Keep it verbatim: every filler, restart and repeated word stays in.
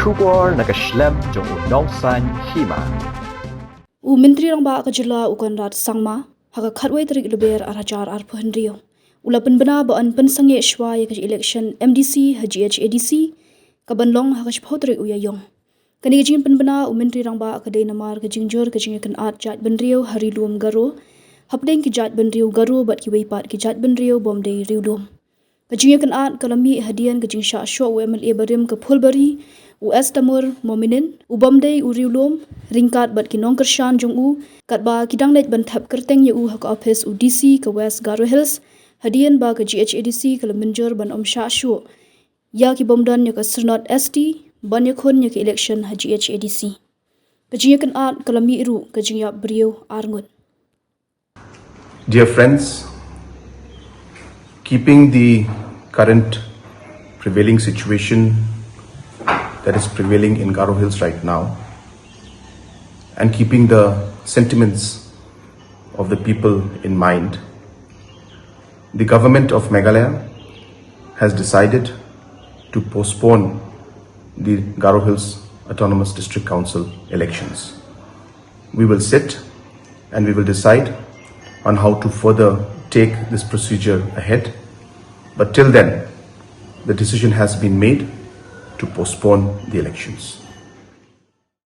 Khubor na ka shlem jong u Nongsaiñ Hima. U Myntri Rangbah ka jylla u Conrad Sangma, ha ka khatwei tarik Lber ar hajar arphew hynriew, u la pynbna ba yn pynsangeh shwa ïa ka election M D C ha G H A D C, ka ban long ha ka shiphew tarik u Ïaïong. Kane ka jingpynbna u Myntri Rangbah ka dei namar ka jingjur ka jingïakynad jaitbynriew ha Ri Lum Garo, hapdeng ki jaitbynriew Garo bad kiwei pat ki jaitbynriew bym dei Ri Lum. Ka jingïakynad ka la mih hadien ka jingshah shoh u M L A barim ka Phulbari, u S Tamur Mominin, u bym dei u Ri Lum, ryngkat bad ki nongkyrshan jong u, katba ki dang leit ban thep kyrteng ïa u ha ka ophis u D C ka West Garo Hills, hadien ba ka G H A D C ka la mynjur ban ym shah shoh ïa ki bym don ïa ka syrnod S T ban ïakhun ïa ka election ha G H A D C. Ka jingïakynad ka la mih ruh ka jingïap briew arngut. Dear friends, keeping the current prevailing situation that is prevailing in Garo Hills right now, and keeping the sentiments of the people in mind, the government of Meghalaya has decided to postpone the Garo Hills Autonomous District Council elections. We will sit and we will decide on how to further take this procedure ahead. But till then, the decision has been made to postpone the elections.